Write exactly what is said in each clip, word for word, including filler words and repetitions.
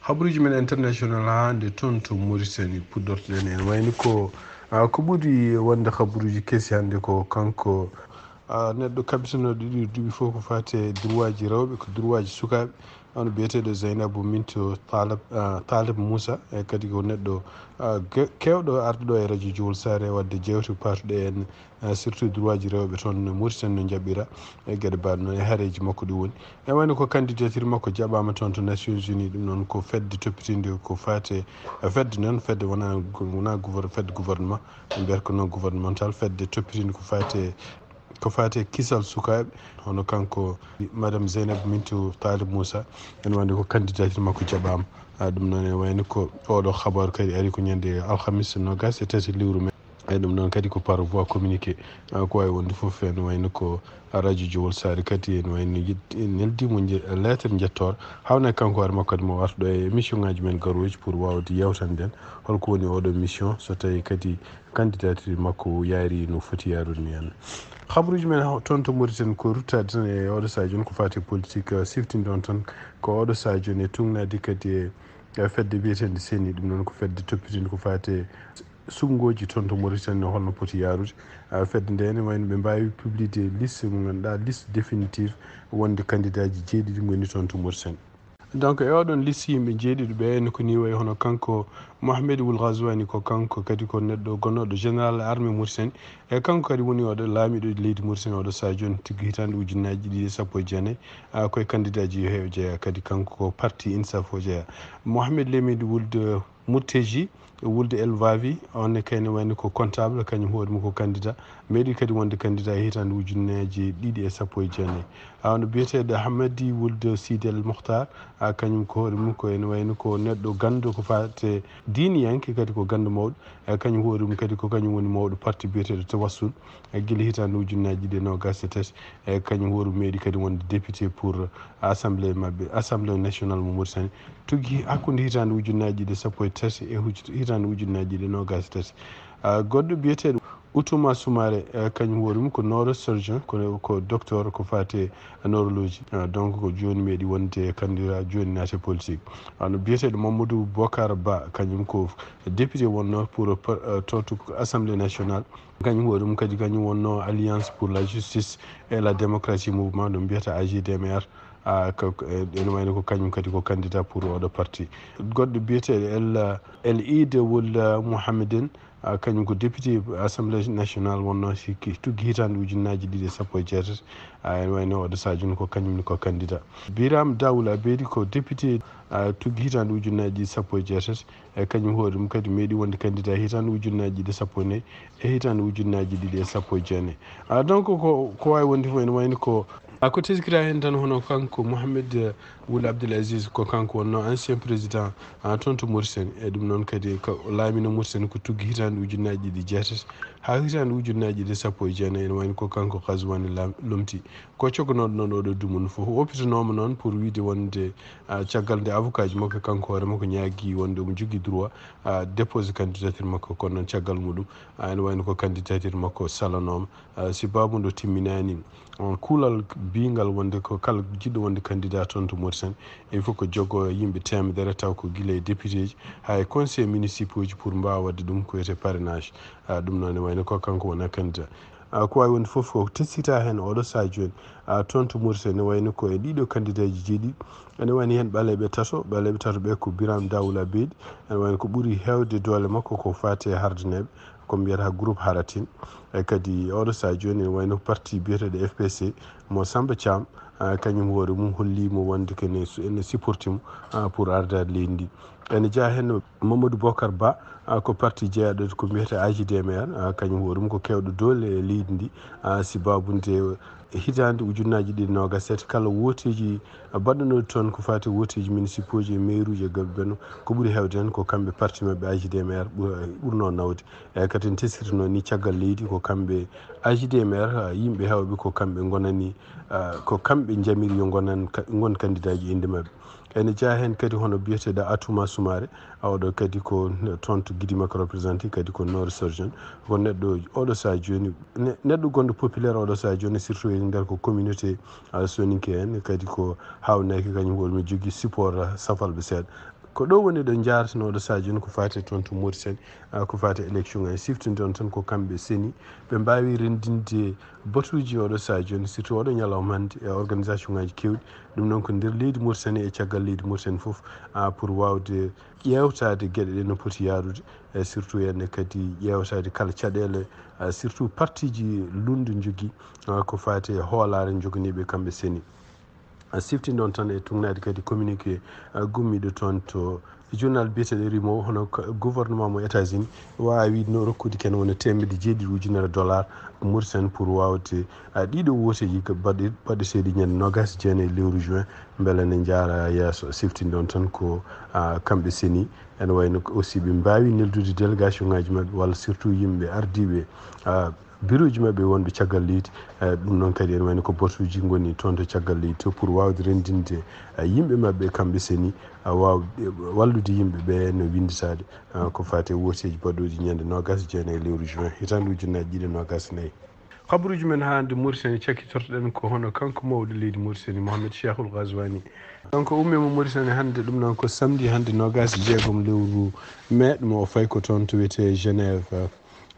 Habaruuji men international haa hannde toon to Mauritanie puɗɗortoɗen en wayni ko, ah, ko ɓuri wonde habaruuji kesi hannde ko kanko, ah, neɗɗo kabitanooɗo ɗiɗi duuɓi fof ko faati e droitji rewɓe, ko droitji sukaaɓe, on biyeteeɗo Zainabou Mintou Taleb, ah, Taleb Moussa, e kadi ko neɗɗo, ah, ge-, keewɗo arde ɗo e radio Jowol Saare wadde jeewte paatuɗe en, eh, surtout droitji rewɓe toon no Mauritanie no jaɓɓira e geɗe mbaɗe noon e hareeji makko ɗi woni. E wayno ko candidature makko jaɓaama toon to Nations Unies, ɗum noon ko fedde toppitinde ko faate, eh, fedde noon, fedde wona, wona gouver-, fedde gouvernement, ɓe mbiyata ko non gouvernemental, fedde toppitinde ko faate, ko faate kisal sukaaɓe, hono kanko Madame Zeynab Mintou Talib Moussa, en wayno ko candidature makko jaɓaama. Ah, ɗum noon e wayno ko oɗo habaru kadi ari ko ñande alhamis noogas e tati lewru mai. Eyyi, ɗum ɗon kadi ko par voie communiqué. Ah, ko wawi wonde fof, ene wayno ko radio Jowol Saare kadi ene wayno yid-, neldi mo nje-, lettre njettoor. Hawna kanko hoore makko kadi mo warta ɗo e émission ngaji men garooji pour wawde yewtande en holko woni oɗo mission, so tawi kadi candidature makko yaari no foti yaarude ni en. Habaruji men ha-, toon to Mauritanie ko ruttade tan e oɗo saha jooni ko fati e politique, eh, siftinde on tan ko oɗo saha jooni e tugnade kadi e, e fedde mbiyetende seni, ɗum noon ko fedde toppitinde ko fati e suɓngooji toon to Mauritanie, holno poti yaarude. Ah, fedde nde ene wayno ɓe mbaawi publide liste mo ngannduɗaa, liste définitive wonde candidat ji jeeɗiɗi ngoni toon to Mauritanie. Donc, e oɗon liste yimɓe jeeɗiɗo ɓe, ene ko ni wayi hono kanko Mohamed Wul Ghazouani, ko kanko kadi ko neɗɗo gonnooɗo général armée Mauritanie, e kanko kadi woni oɗo laamiɗo leydi Mauritanie oɗo saha jooni, tiggi hitaande ujunnaaji ɗiɗi e sappo e jeenayi, ah, koye candidat ji yo heew jeeya, kadi kanko ko parti INSAF o jeeya. Mohamed Lamine Wuld Murteji Wuld El Vavi, on ne kayne wayno ko comptable, kañum hoore mum ko candidat, meeɗi kadi wonde candidat e hitaande ujunnaaji ɗiɗi e sappo e jeenayi. Ah, no biyeteeɗo Hamadi Wuld Sidi El Mokhtar, ah, kañum ko hoore mum ko ene wayno ko neɗɗo ganndo ko faate diiniyanke, kadi ko ganndo mawɗo, eh, kañum hoore mum kadi ko kañum woni mawɗo parti biyeteeɗo Tawassul, eh, gila hitaande ujunnaaji ɗiɗi e noogas e tati, eh, kañum hoore mum meeɗi kadi wonde député pour assemblée maɓɓe, assemblée nationale mo Mauritanie, tuggi hakkunde hitaande ujunnaaji ɗiɗi e sappo e tati e huj-, hitaande ujunnaaji ɗiɗi e noogas e tati. Ah, goɗɗo biyeteeɗo Outouma Soumaré, eh, kañum hoore mum ko neurosurgeon, ko, ko docteur ko faate e neurologie. Ah, donc ko jooni meeɗi wonde candidat, jooni naate politique. Ah, no biyeteeɗo Mamadou Bokar Ba, kañum ko député wonno pour, eh, to, to Assemblée nationale. Kañum hoore mum kadi, kañum wonno Alliance pour la justice et la démocratie mouvement, ɗum mbiyata A J D M R. Ah, ko, ko, eh, ene wayno ko kañum kadi ko candidat pour oɗo parti. Goɗɗo biyeteeɗo El, El Eid Wul Mohammeden, ah, kañum ko député Assemblée nationale wonno sikki tuggi hitaande ujunnaaji ɗiɗi e sappo e jeetati. Ah, ene wayno oɗo saha jooni ko kañum ni ko candidat. Biram Dawla Beydi ko député, ah, tuggi hitaande ujunnaaji ɗiɗi e sappo e jeetati. E kañum hoore mum kadi meeɗi wonde candidat hitaande ujunnaaji ɗiɗi e sappo e nayi e hitaande ujunnaaji ɗiɗi e sappo e jeenayi. Ah, donc ko, ko wawi wonde fof ene wayno ko, ah, ko teskita heen tan hono kanko Mohamed, eh, Wul Abdel Aziz, ko kanko wonno ancien président, ah, toon to Mauritanie. E ɗum noon kadi ko laamino Mauritanie ko tuggi hitaande ujunnaaji ɗiɗi e jeetati haa hitaande ujunnaaji ɗiɗi e sappo e jeenayi, ene wayno ko kanko Ghazouani lam-, lomti. Ko cognooɗo noon oɗo dumunna fof, o woppitanooma noon pour wiide wonde, ah, caggal nde avocat ji makko kanko hoore makko ñaagi wonde omo jogii droit, ah, déposé candidature makko, kono noon caggal muɗum, ah, ene wayno ko candidature makko salanooma, ah, si babu nde timminaani, ah, kuulal biyngal wonde ko kala jiɗɗo wonde candidat toon to Mauritanie, il faut ko jogo yimɓe teemedere, taw ko gila e député ji haa e conseil municipaux ji pour mbaawa waɗde ɗum ko wiyetee parrainage. Ah, ɗum noon ene wayno ko kanko wona candidat. Ah, ko wawi wonde fof ko teskita heen oɗo saha jooni, ah, toon to Mauritanie, ene wayno ko e ɗiɗo candidat ji jeeɗiɗi, ene wayno heen ɓaleeɓe tato, ɓaleeɓe tato ɓe ko Biram Dawla Beydi, ene wayno ko ɓuri heewde doole makko ko faati e hardineeɓe, ko mbiyata groupe Haratin. E kadi oɗo saha jooni ene wayno parti biyeteeɗo F P C mo Samba Thiam, ah, kañum hoore mum holliimo wonde ko ene su-, ene supporti mo, ah, pour ardaade leydi ndi. Ene jeyaa heen Mamadou Bokar Ba, ah, ko parti jeyaɗo ko mbiyetee A J D M R, ah, kañum hoore mum ko keewɗo doole e leydi ndi, ah, si babu nde hitaande ujunnaaji ɗiɗi noogas e tati kala wooteeji, ah, baɗɗanooɗi toon ko faati e wooteeji municipaux ji e maire uji e gaɓe ɓenno, ko ɓuri heewde heen ko kamɓe parti maɓɓe A J D M R ɓur-, ɓurnoo nawde. Eyyi, kadi en teskirno ni caggal leydi ko kamɓe A J D M R, ah, yimɓe heewɓe ko kamɓe ngonani, ah, ko kamɓe njamiri yo ngonan ka-, ngon candidat ji e innde maɓɓe. Ene jeyaa heen kadi hono biyeteeɗo Atuma Soumaré, ah, oɗo kadi ko toon to Gidimaka représenté, kadi ko neurosurgeon. Ko neɗɗo oɗo saha jooni, ne-, neɗɗo gonɗo populaire oɗo saha jooni, surtout e nder ko communauté, ah, soninke en, kadi ko haawnaki kañum woni mo jogii support, ah, safalɓe seeɗa. Ko ɗo woni ɗo njaartano oɗo sahaa jooni ko faati e toon to Mauritanie, ah, ko faati e élection ngaji. Siftinde on tan ko kamɓe seni, ɓe mbaawi renndinde batuuji oɗo sahaa jooni, surtout oɗo ñalawma hannde e organisation ngaji keewɗi. Ɗum noon ko nder leydi Mauritanie e caggal leydi Mauritanie fof, ah, pour waawde ƴeewtaade geɗe ɗe no poti yaarude, e surtout ene kadi ƴeewtaade kala caɗeele, ah, surtout partiji luulndu jogii, ah, ko faati e hoolaare joganiiɓe kamɓe seni. Ah, siftinde on tan e tugnaade kadi communiqué, ah, gummiiɗo toon to journal biyeteeɗo Rimo, hono ka-, gouvernement mo États-Unis waawi no rokkude ken wona teemedde jeeɗiɗi ujunere dollar Mauritanie pour waawde, ah, ɗiɗo wooteeji ka baɗe-, baɗeteeɗi ñande noogaas e jeenayi lewru juin, mbele ne njaara yeeso. Siftinde on tan ko, ah, kamɓe seni, ene wayno ko aussi ɓe mbaawi neldude délégation ngaji maɓɓe walla surtout yimɓe ardiiɓe, ah, bureau ji maɓɓe wonɓe caggal leydi. Eh, ɗum noon kadi ene wayno ko batuuji ngoni toon to caggal leydi to pour waawde renndinde, eh, yimɓe maɓɓe kamɓe seni, eh, waaw-, eh, wallude yimɓe ɓe no winnditaade, eh, ko faati e wooteeji baɗooɗi ñande noogaas e jeenayi lewru juin hitaande ujunnaaji ɗiɗi e noogaas e nayi. Kabaruuji men hannde Mauritanie cakkitortoɗen ko hono kanko mawɗo leydi Mauritanie Mohamed Cheikhul Ghazouani. Kanko ummiima Mauritanie hannde, ɗum noon ko samedi hannde noogaas e jeegom lewru mai, ɗum o fayi ko toon to wiyetee Genève.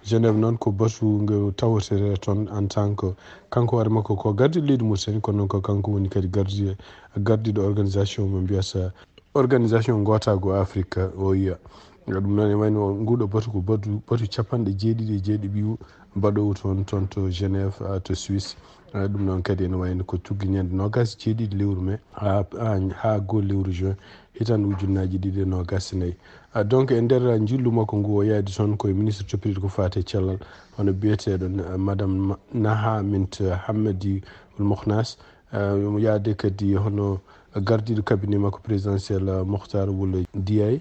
Genève noon ko batu ngu tawetee toon en tant que kanko hoore makko ko gardiiɗo leydi Mauritanie, kono noon ko kanko woni kadi gardi-, gardiiɗo organisation mo mbiyata organisation ngootaagu Afrique, O U A. Ɗum noon ene wayno nguuɗo batu ko batu, batu capanɗe jeeɗiɗi e jeeɗiɗi baɗoowo toon, toon to Genève, ah, to Suisse. Ah, ɗum noon kadi ene wayno ko tuggi ñande noogaas e jeeɗiɗi lewru mai haa, haa, haa goo lewru juin hitaande ujunnaaji ɗiɗi e noogaas e nayi. Ah, donc, e nder njillu makko ngu, o yaadi toon ko e ministre toppitiiɗo ko faati e cellal, hono biyeteeɗo, ah, Madame Ma-, Naha Mint Hammadi Ould Mouknas. Ah, omo yaade kadi hono gardiiɗo cabinet makko présidentiel, ah, Mokhtar Wul Diaye.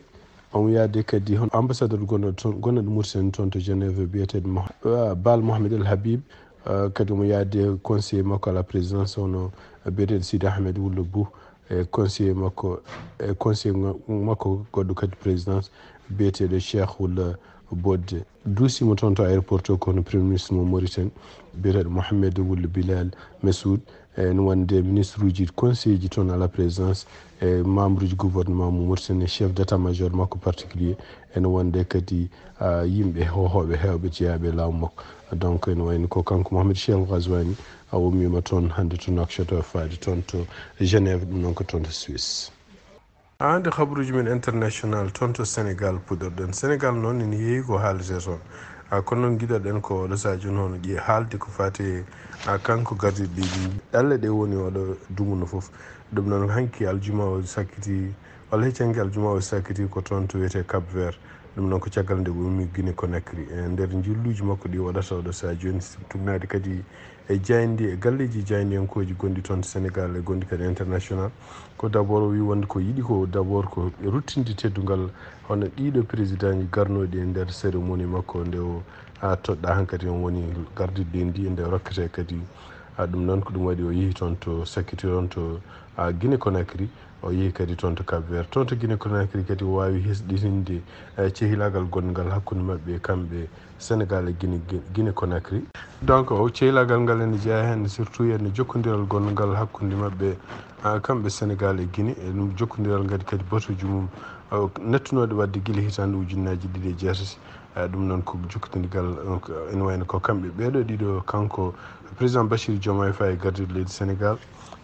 Omo yaade kadi hono ambassadeur gonɗo toon, gonɗo Mauritanie toon to Genève, biyeteeɗo Mo-, ah, Bal Mohamed El Habib. Ah, kadi omo yaade conseiller makko à la présidence, hono biyeteeɗo Sidi Ahmed Wul Bou. E conseiller makko, e conseiller ma-, makko goɗɗo kadi présidence, biyeteeɗo Cheikh Wul Bodde. Duusiimo toon to aéroport to ko hono premier ministre mo Mauritanie, biyeteeɗo Mohamed Wul Bilal Messoud, e no wonde ministre uji, conseiller ji toon à la présidence, e membre uji gouvernement mo Mauritanie, chef d'état-major makko particulier, ene wonde kadi, ah, yimɓe hohooɓe heewɓe jeyaaɓe e laamu makko. Donc, ene wayno ko kanko Mohamed Cheikhul Ghazouani, a ummiima toon hannde to Nouakchott, faade toon to Genève, ɗum noon ko toon to Suisse. Hannde kabaruuji men international toon to Sénégal puɗɗorɗen. Sénégal noon ene heewi ko haaletee toon. Ah, kono noon ngiɗoɗen ko oɗo sahaa jooni hono ƴe-, haalde ko faati e, ah, kanko gardiiɗo leydi ndi. Ɗalle ɗe woni oɗo dumunna fof. Ɗum noon hanki aljuma o sakkiti, walla hecci hanki aljuma o sakkiti ko toon to wiyetee Cap Vert. Ɗum noon ko caggal nde o ummi Guinée Conakry. E nder njilluuji makko ɗi waɗata oɗo sahaa jooni, tugnaade kadi e jaaynde, e galleeji jaayndiyankooji gonɗi toon to Sénégal e gonɗi kadi international. Ko d'abord o wii wonde ko yiɗi ko d'abord ko ruttinde teddungal hono ɗiɗo présidentji garnooɗi e nder cérémonie makko nde o, ah, toɗɗaa hankadi on woni gardiiɗo leydi ndi e nde rokketee kadi. Ah, ɗum noon ko ɗum waɗi o yehi toon to sakkiti toon to, ah, Guinée Conakry. O yehi kadi toon to Cap Vert. Toon to Guinée Conakry kadi o waawi hesɗitinde, eh, cehilaagal gonngal hakkunde maɓɓe kamɓe Sénégal e Guinée, Guinée Conakry. Donc, o cehilaagal ngal ene jeyaa heen surtout e jokkondiral gonngal hakkunde maɓɓe, ah, kamɓe Sénégal e Guinée. E ɗum jokkondiral ngadi kadi batuuji mum, ah, nattunooɗi waɗde gila hitaande ujunnaaji ɗiɗi e jeetati. Ah, ɗum noon ko jokkondiral, donc, ene wayno ko kamɓe ɓeeɗo ɗiɗo, kanko président Bassirou Diomaye Faye gardiiɗo leydi Sénégal,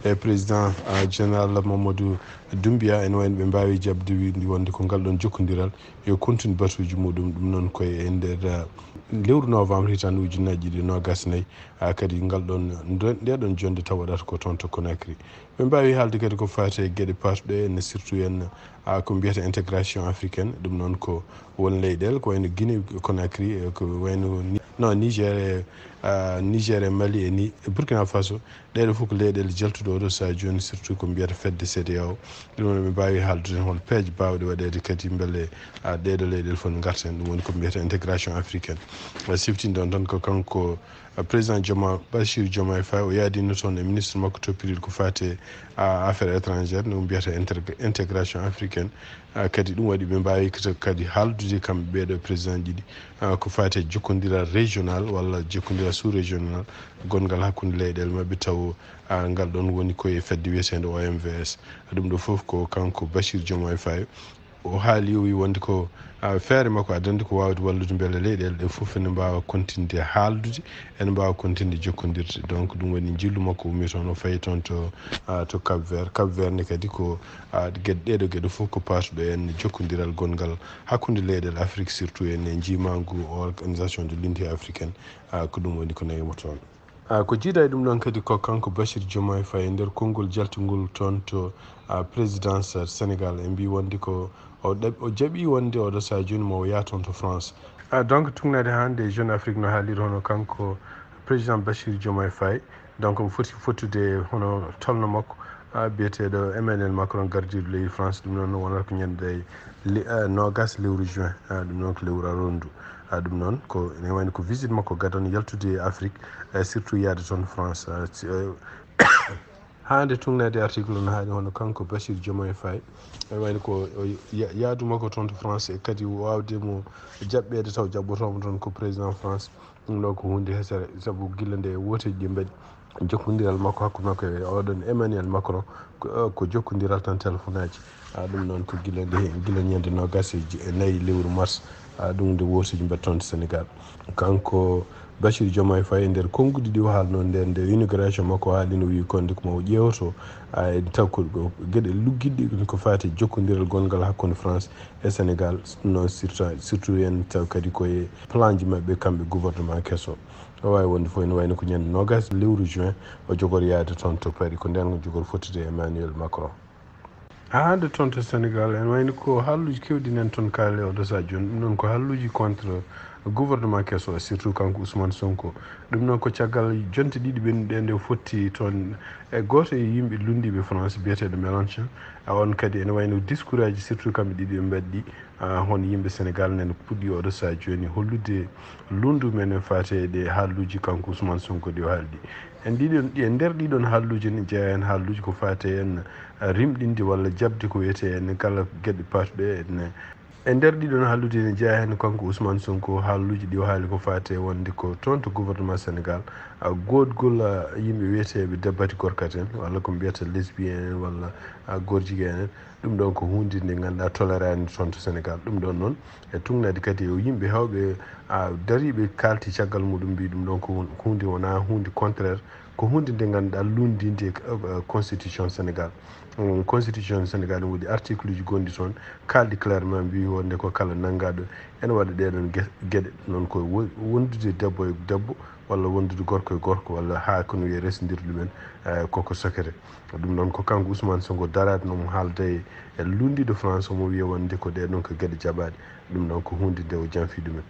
e président, ah, général Mamadou Doumbouya, ene wayno ɓe mbaawi jaɓde wiide wonde ko ngal ɗoon jokkondiral yo continue batuuji muɗum. Ɗum noon ko e nder, ah, lewru novembre hitaande ujunnaaji ɗiɗi e noogaas e nayi, ah, kadi ngal ɗoon, nde-, nde ɗoon jonnde taw waɗata ko toon to Conakry. Ɓe mbaawi haalde kadi ko faati e geɗe paatuɗe, ene surtout en, ah, ko mbiyata intégration africaine, ɗum noon ko won leyɗeele ko wayno Guinée Conakry, eh, ko wayno Ni-, non, Niger e, ah, Niger e Mali e ni, e Burkina Faso. Ɗeeɗo fof ko leyɗeele jaltuɗe oɗo sahaa jooni, surtout ko mbiyata fedde C E D E A O. Ɗum noon ɓe mbaawi haaldude hol peeje baawɗe waɗeede kadi mbele, ah, ɗeeɗo leyɗeele fof ne ngarta heen. Ɗum woni ko mbiyata intégration africaine. Ah, siftinde on tan ko kanko, ah, président Joma-, Bassirou Diomaye Faye, o yaadino toon e ministre makko toppitiiɗo ko faati e, ah, affaires étrangères, no mbiyata inter-, intégration africaine. Ah, kadi ɗum waɗi ɓe mbaawi kadi, kadi haaldude kamɓe ɓeeɗo président ɗiɗi, ah, ko faati e jokkondiral régional walla jokkondiral sous-régional gonngal hakkunde leyɗeele maɓɓe, taw, ah, ngal ɗoon woni ko e fedde wiyeteende O M V S. Ɗum ɗo fof ko kanko Bassirou Diomaye Faye O haali, o wi wonde ko, ah, feere makko addande ko waawde wallude mbele leyɗeele ɗe fof ene mbaawa kontinde haaldude, ene mbaawa kontinde jokkondirde. Donc ɗum woni njillu makko ummi toon, o fayi toon to, ah, to Cap Vert. Cap Vert ne kadi ko, ah, geɗe, ɗeɗo geɗe fof ko paatuɗo en jokkondiral gonngal hakkunde leyɗeele Afrique, surtout en e njiimaangu Organisation de l'Unité Africaine, ah, ko ɗum woni ko nayimo toon. Ah, ko jiida e ɗum ɗon kadi ko kanko Bachir Diomaye Faye e nder konngol jaltingol toon to, ah, présidence Sénégal, e mbi wonde ko o ɗaɓ-, o jaɓi wonde oɗo saha jooni mo o yaha toon to France. Ah, donc tugnaade hannde Jeune Afrique no haaliri hono kanko président Bachir Diomaye Faye, donc omo foti fottude hono tolno makko, ah, biyeteeɗo Emmanuel Macron gardiiɗo leydi France, ɗum noon wonata ko ñande le-, ah, noogas lewru juin, ah, ɗum noon ko lewru aroru ndu. Ah, ɗum noon ko ene wayno ko visite makko gadano yaltude e Afrique, eh, surtout yaade toon France. Ah, si, eh, haa nde tugnaade article no haali hono kanko Bachir Diomaye Faye, ene wayno ko o ya-, yaadu makko toon to France e kadi waawde mo jaɓɓeede taw jaɓɓotoomo toon ko président France. Ɗum ɗo ko huunde hesere, sabu gila nde wooteeji ɗi mbaɗi jokkondiral makko hakkunde makko e oɗon Emmanuel Macron ko, ko jokkondiral tan téléphone aji. Ah, ɗum noon ko gila nde, gila ñande noogas e je-, e nayi lewru mars, ah, ɗum nde wooteeji mbaɗi toon to Sénégal. Kanko Bachir Diomaye Faye e nder konnguɗi ɗi o haalno nden nde inauguration makko, o haalino, wi konde ko mo o ƴeewoto, ah, e taw ko, ko geɗe luggiɗi ko faati e jokkondiral gonngal hakkunde France e Sénégal, ɗum noon surtout, surtout en taw kadi koye plan ji maɓɓe kamɓe gouvernement keso. O waawi wonde fof ene wayno ko ñande noogas lewru juin o jogori yaade toon to Paris, ko nden o jogori fottude e Emmanuel Macron. Haa hannde toon to Sénégal ene wayno ko haalluuji keewɗi nan toon kaale oɗo saha jooni, ɗum noon ko haalluuji contre gouvernement keso, surtout kanko Ousmane Sonko. Ɗum noon ko caggal jonte ɗiɗi ɓennuɗe nde o fotti toon e gooto e yimɓe lunndiiɓe France biyeteeɗo Mélenchon. A on kadi ene wayno discours aji, surtout kamɓe ɗiɗi ɓe mbaɗi ɗi, ah, hono yimɓe Sénégal nene puɗɗi oɗo saha jooni hollude lunndu men e faate e ɗe haalluuji kanko Ousmane Sonko ɗi o haaldi. En ɗiɗon, e nder ɗiɗon haalluuji ne jeyaa heen haalluuji ko faate en, ah, rimɗinde walla jaɓde ko wiyetee en kala geɗe paatuɗe en. E nder ɗiɗon haalluuji ne jeyaa heen kanko Ousmane Sonko haalluuji ɗi o haali ko faate wonde ko toon to gouvernement Sénégal, ah, goodgol, ah, yimɓe wiyeteeɓe dabbati gorkat en walla ko mbiyata lesbienne en walla, ah, gorjige en. Ɗum ɗon ko huunde nde ngannduɗaa toleraani toon to Sénégal. Ɗum ɗon noon e tugnaade kadi e yimɓe heewɓe, a, dariiɓe kaalti caggal muɗum, mbii ɗum ɗon ko won-, ko huunde wonaa huunde contraire, ko huunde nde ngannduɗaa lunndiinde e, e, constitution Sénégal. Mm, constitution Sénégal ne woodi article uji gonɗi toon, kaaldi clairement mbii wonde ko kala nanngaaɗo ene waɗa ɗee ɗoon ge-, geɗe. Noon ko wo-, wondude debbo e debbo, walla wondude gorko e gorko, walla haa kono wiyee resndirde ɗumen, e, koko secret. Ɗum noon ko kanko Ousmane Sonko daraade no omo haalda e, e lunndiiɗo France, omo wiya wonde ko ɗee ɗoon ko geɗe jaɓaaɗe. Ɗum noon ko huunde nde o janfii ɗumen.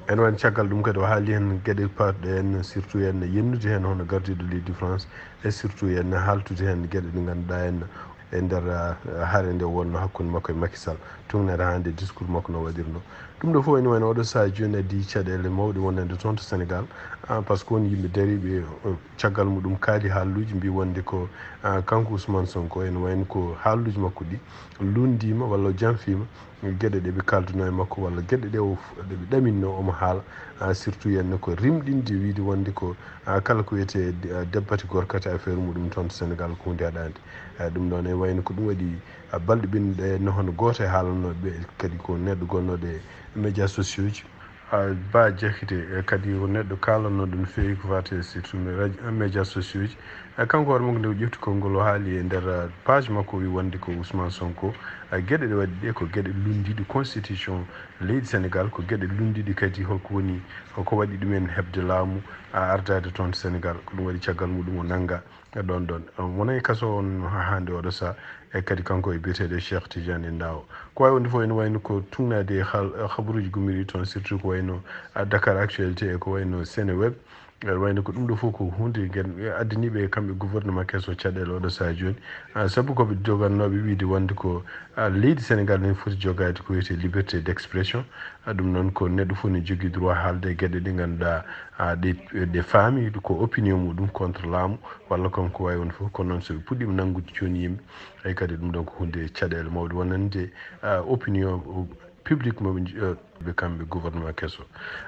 Ene wayno caggal ɗum kadi o haali heen geɗe paatɗe heen, surtout heen yennude heen hono gardiiɗo leydi France, e surtout heen haaltude heen geɗe ɗe ngannduɗaa heen e nder, ah, hare nde wonno hakkunde makko e Macky Sall. Tugnaade haa nde discours makko no waɗirno. Ɗum ɗo fof ene wayno oɗo sahaa jooni addi caɗeele mawɗe wonande toon to Sénégal, ah, par ce que won yimɓe dariiɓe, eh, caggal muɗum kaali haalluuji, mbii wonde ko, ah, kanko Ousmane Sonko ene wayno ko haalluuji makko ɗi lunndiima walla o janfiima geɗe ɗe ɓe kaalduno e makko walla geɗe ɗe o f-, ɗe ɓe ɗaminno omo haala, ah, surtout heen ko rimɗinde wiide wonde ko, ah, kala ko wiyetee de-, ah, dabbati gorkati affaire muɗum toon to Sénégal ko huunde haɗaande. Ah, ɗum ɗoon ene wayno ko ɗum waɗi, ah, balɗe ɓennuɗe no hono gooto e haalanooɓe ɓe kadi ko neɗɗo gonnooɗo e médias sociaux ji. Ah, Bah Diakité, eh, kadi ko neɗɗo kaalanooɗo no feewi ko faati e surtout mé-, raj-, médias sociaux ji. Eh, kanko hoore makko nde o ƴefti konngol o haali e nder, ah, page makko o wi wonde ko Ousmane Sonko, ah, geɗe ɗe waɗi ɗe ko geɗe lunndiiɗe constitution leydi Sénégal, ko geɗe lunndiiɗe kadi holko woni, holko waɗi ɗumen heɓde laamu, ah, ardaade toon to Sénégal. Ko ɗum waɗi caggal muɗum o nannga. E ɗon ɗon, wonay kaso on haa hannde oɗo saha, e kadi kanko e biyeteeɗo Cheikh Tidiane Ndao. Ko wawi wonde fof ene wayno ko tugnaade e hal-, habaruuji gummiriɗi toon, surtout ko wayno, ah, Dakar Actualité e ko wayno Seneweb. E wayno ko ɗum ɗo fof ko huunde ngen addaniiɓe kamɓe gouvernement keso caɗeele oɗo saha jooni. Ah, sabu ko ɓe jogannooɓe wiide wonde ko, ah, leydi Sénégal ne foti jogaade ko wiyetee liberté d'expression. Ah, ɗum noon ko neɗɗo fof ne jogii droit haalde e geɗe ɗe ngannduɗaa, ah, ɗe, ɗe faami ko opinion muɗum contre laamu, walla kon ko wayi on fof. Kono noon so ɓe puɗɗiima nanngude jooni yimɓe, ay kadi ɗum ɗon ko huunde caɗeele mawɗe wonande, ah, opinion, uh, public mo ɓe nji-, uh, ɓe kamɓe gouvernement keso.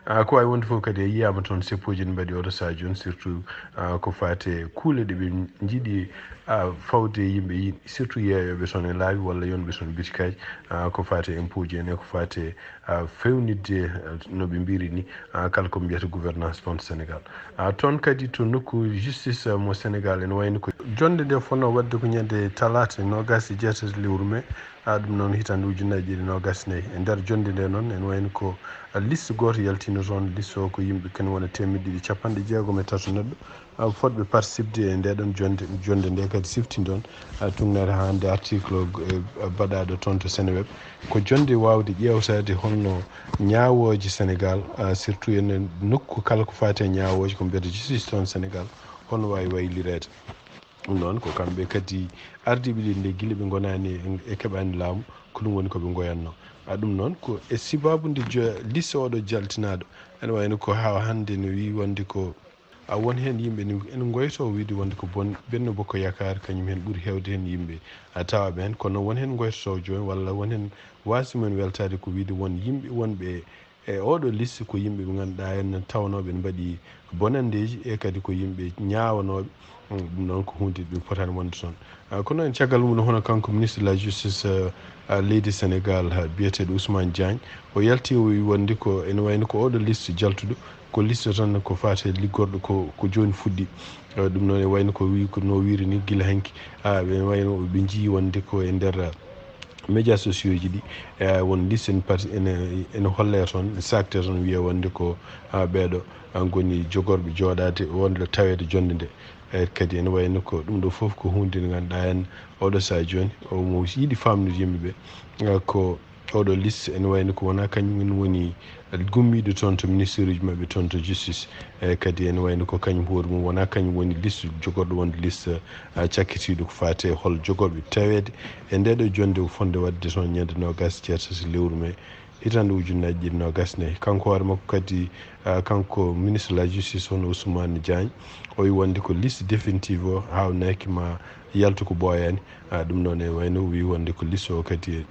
Ah, ko wawi wonde fof kadi, a yiyama toon seppooji ne mbaɗi oɗo saha jooni, surtout, ah, ko fate kuule ɗe ɓe njiɗi, ah, fawde e yimɓe yi-, surtout yeeyoɓe toon e laawi walla yonɓe toon bitikaji, ah, ko fate impôt ji en e ko fate, ah, fewnitde, ah, no ɓe mbiri ni, ah, kala ko mbiyata gouvernance toon to Sénégal. Ah, toon kadi to nokku justice, ah, mo Sénégal, ene wayno ko jonde nde fonno wadde ko ñande talaata nogas e jeetati lewru mai, ah, ɗum noon hitande ujunnaji ɗiɗi nogas e nayi. E nder jonde nde noon, ene wayno ko, ah, liste gooto yaltino toon. Liste o ko yimɓe kene wona teemedde ɗiɗi capanɗe jeegom e tato neɗɗo, ah, fotɓe participde e nde ɗon jonde. Jonde nde kadi sifti ɗon, ah, tugnere hande article, eh, baɗaɗo toon to Seneweb. Ko jonde wawde ƴeewtade holno ñaawooje Sénégal, ah, surtout ene nokku kala ko faati e ñaawooje, ko mbiyata justice toon Sénégal, holno wawi waylireede. Ɗum noon ko kamɓe kadi ardiiɓe ɗi nde gila ɓe ngonaani e, e keɓaani laamu, ko ɗum woni ko ɓe ngoyanno. Ah, ɗum noon ko e sibabude jo-, liste oɗo jaltinaaɗo. Ene wayno ko haa hannde ne wii wonde ko, ah, won heen yimɓe ne ene ngoyto wiide wonde ko bon, Benno Bokk Yaakaar kañum heen ɓuri heewde heen yimɓe, ah, tawaaɓe heen. Kono won heen ngoytoto jooni walla won heen waasi mumen weltaade ko wiide won yimɓe wonɓe e oɗo liste ko yimɓe ɓe ngannduɗaa en tawnooɓe ne mbaɗi bonanndeeji e kadi ko yimɓe ñaawanooɓe. Mm, ɗum noon ko huunde ɓe potaani wonde toon. Ah, kono en caggal mum, hono kanko ministre de la justice, ah, ah, leydi Sénégal, ah, biyeteeɗo Ousmane Diagne, o yalti o wi wonde ko ene wayno ko oɗo liste jaltuɗo, ko liste tan ko faate liggorɗo ko, ko jooni fuɗɗi. Ah, ɗum noon e wayno ko wi, ko no wiiri ni gila hanki. Ah, ɓe wayno ɓe njii wonde ko e nder, ah, médias sociaux ji ɗi, eh, won liste ene parti-, ene, ene holle toon, sakte toon, wiya wonde ko, ah, ɓeeɗo, ah, ngoni jogorɓe jooɗaade wonde taweede jonde nde. Eh, kadi ene wayno ko ɗum ɗo fof ko huunde nde ngannduɗaa en oɗo saha jooni, o mo yiɗi faamnude yimɓe ɓe, ah, ko oɗo liste ene wayno ko wona kañum en woni gummiiɗo toon to ministère uji maɓɓe toon to justice. E kadi ene wayno ko kañum hoore mum wona kañum woni liste jogorɗo wonde liste, ah, cakkitiiɗo ko faate hol jogorɓe taweede e nde ɗo jonde fonde wadde toon ñande nogas jeetati lewru mai hitande ujunnaji ɗiɗi nogas nayi. Kanko hoore makko kadi, ah, kanko ministre de la justice hono Ousmane Diagne, o wi wonde ko liste définitive o hawnaki ma yaltu ko ɓooyani. Ah, ɗum noon e wayno wi wonde ko liste o kadi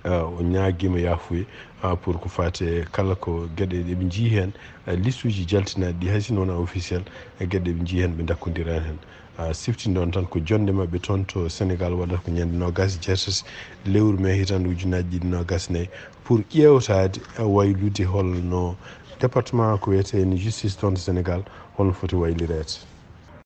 ah, o ñaagiima yaafuye, ah, pour ko faati e kala ko geɗe ɗe ɓe njii heen, ah, liste uji jaltinaaɗi ɗi hay sinno wonaa officiel, e geɗe ɗe ɓe njii heen ɓe ndakkondiran heen. Ah, siftinɗon tan ko jonnde maɓɓe toon to Sénégal waɗata ko ñande noogaas e jeetati lewru mai hitaande ujunaaji ɗiɗi noogaas e nayi pour ƴeewtaade, ah, waylude holno département ko wiyetee ni justice toon to Sénégal holno foti waylireede.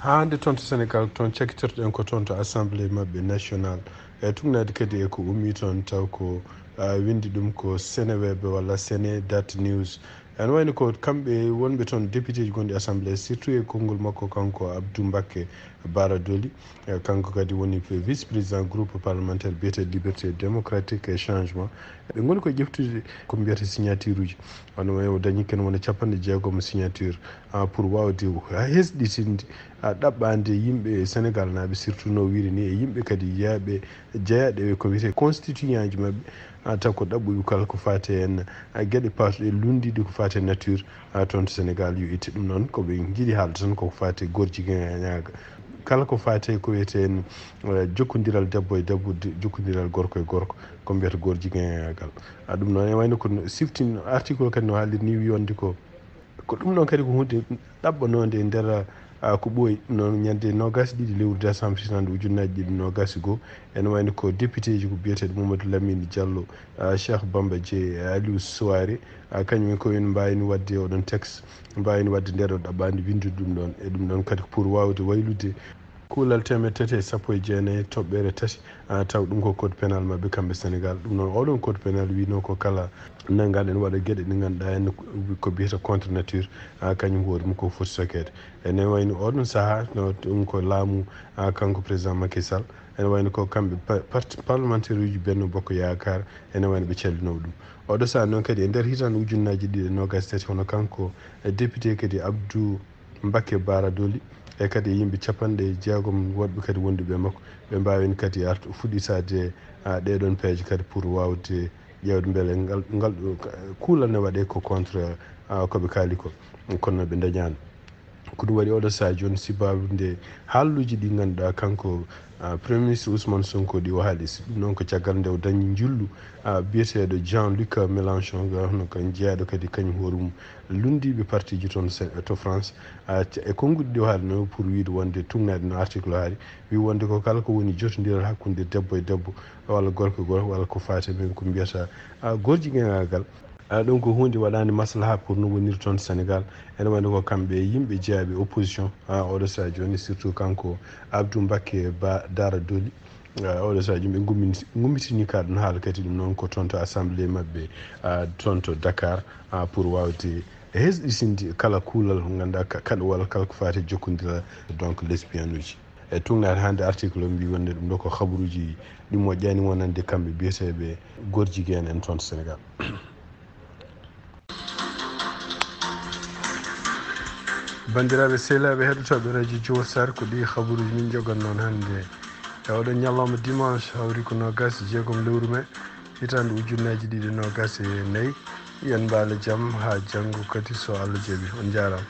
Haa hannde toon to Sénégal, toon cakkitorɗen ko toon to Assemblée maɓɓe national. E tugnaade kadi e ko ummii toon, taw ko, ah, winndi ɗum ko Seneweb walla Sene dot news. Ene wayno ko kamɓe wonɓe toon, député ji gonɗi Assemblée, surtout e konngol makko kanko Abdou Mbacké Bara Dolly. E kanko kadi woni vice président groupe parlementaire biyetee Liberté Démocratique et Changement. Ɓe ngoni ko ƴeftude ko mbiyata signature uji. Wano o dañi ken wona capanɗe jeegom signature, ah, pour wawde hesɗitinde, ah, ɗaɓɓande yimɓe Sénégal naaɓe, surtout no wiiri ni, e yimɓe kadi yaaɓe jeyaɗe e ko wiyete constituant ji maɓɓe, ah, taw ko ɗaɓɓuɓe kala ko faati en, ah, geɗe pawtuɗe lunndiɗe ko faati e nature, ah, toon to Sénégal yo itte. Ɗum noon ko ɓe njiɗi haalde tan koko faati gorjigañaga. Kala ko faati ko wiyete en, eh, jokkondiral debbo e debbo, de-, jokkondiral gorko e gorko, ko mbiyata gorjigañagal. Ah, ɗum noon e wayno ko siftin article kadi no haaliri ni wi wonde ko, ko ɗum ɗon kadi ko hunde ɗaɓɓanonde e nder, ah, ko ɓooyi. Ɗum noon ñande noogaas e ɗiɗi lewru décembre hitande ujunnaji ɗiɗi noogaas e goo, ene wayno ko député ji ko biyeteeɗo Mamadou Lamine Diallo, ah, Cheikh Bamba Dièye, Aliou Souaré, ah, kañum en ko en mbaawino waɗde oɗon texte, mbaawino waɗde nder ɗo ɗaɓɓande winndude ɗum ɗon. E ɗum ɗon kadi ko pour wawde waylude kuulal teemedde tati e sappo e jeenayi toɓɓere tati, ah, taw ɗum ko code pénal maɓɓe kamɓe Sénégal. Ɗum noon oɗon code pénal wino ko kala nanngaɗo ene waɗa geɗe ɗe ngannduɗaa en ko biyata contre nature, ah, kañum hoore mum ko foti sokeede. Ene wayno oɗon saha no ɗum ko laamu, ah, kanko président Macky Sall, ene wayno ko kamɓe pa-, parti parlementaire uji Benno Bokk Yaakaar, ene wayno ɓe callinowo ɗum. Oɗo saha noon kadi e nder hitande ujunnaji ɗiɗi e noogaas e tati, hono kanko, eh, député kadi Abdou Mbacké Bara Dolly, e kadi e yimɓe capanɗe jeegom woɗɓe kadi wonduɓe e makko, ɓe mbaawino kadi artu fuɗɗitaade, ah, ɗeɗon peeje kadi pour wawde ƴeewde mbele ngal, ngal ɗo ka-, kuulal ne waɗe ko contre, ah, ko ɓe kaali ko, kono ɓe dañaano. Ko ɗum waɗi oɗo sahaa jooni sibaabu nde haalluuji ɗi ngannduɗaa kanko, ah, Premier Ministre Ousmane Sonko ɗi o haali. Si ɗum noon ko caggal nde o dañi njillu, ah, biyeteeɗo Jean-Luc Mélenchon, hono ko jeyaaɗo kadi kañum hoore mum lunndiiɓe partiiji toon se-, to France. Ah, ca-, e konnguɗi ɗi o haali noon pour wiyde wonde tugnaade no article o haali, wi wonde ko kala ko woni jotondiral hakkunde debbo e debbo, walla gorko e gorko, walla ko faati men ko mbiyata, ah, gorjigeenaagal. Ah, ɗum ko huunde waɗaande maslaha pour no woniri toon Sénégal. Ene wayno ko kamɓe e yimɓe jeyaaɓe opposition, ah, oɗo sahaa jooni, surtout kanko Abdou Mbacké Ba Dara Dolly. Ah, oɗo sahaa jooni ɓe ngummini-, ngummitini ka ɗum haala kadi ɗum noon ko toon to assemblée maɓɓe, ah, toon to Dakar, ah, pour waawde hesɗitinde kala kuulal ko ngannduɗaa ka-, kaɗawal kala ko faati e jokkondiral, donc lesbienne uji. E tugnaade hannde article o mbi wonde ɗum ɗo ko habaruuji ɗi moƴƴaani wonande kamɓe biyeteeɓe gorjigeen en toon to Sénégal. Banndiraaɓe sehilaaɓe heɗotooɓe radio Jowol Sar, ko ɗi habaruuji min njogan noon hannde e oɗo ñalawma dimanche, hawri ko noogaas e jeegom lewru mee, hitaande ujunnaji ɗiɗi noogaas e nayi. Yo en mbaalo jam haa janngo kadi so Allah jaɓi. On njaaraama.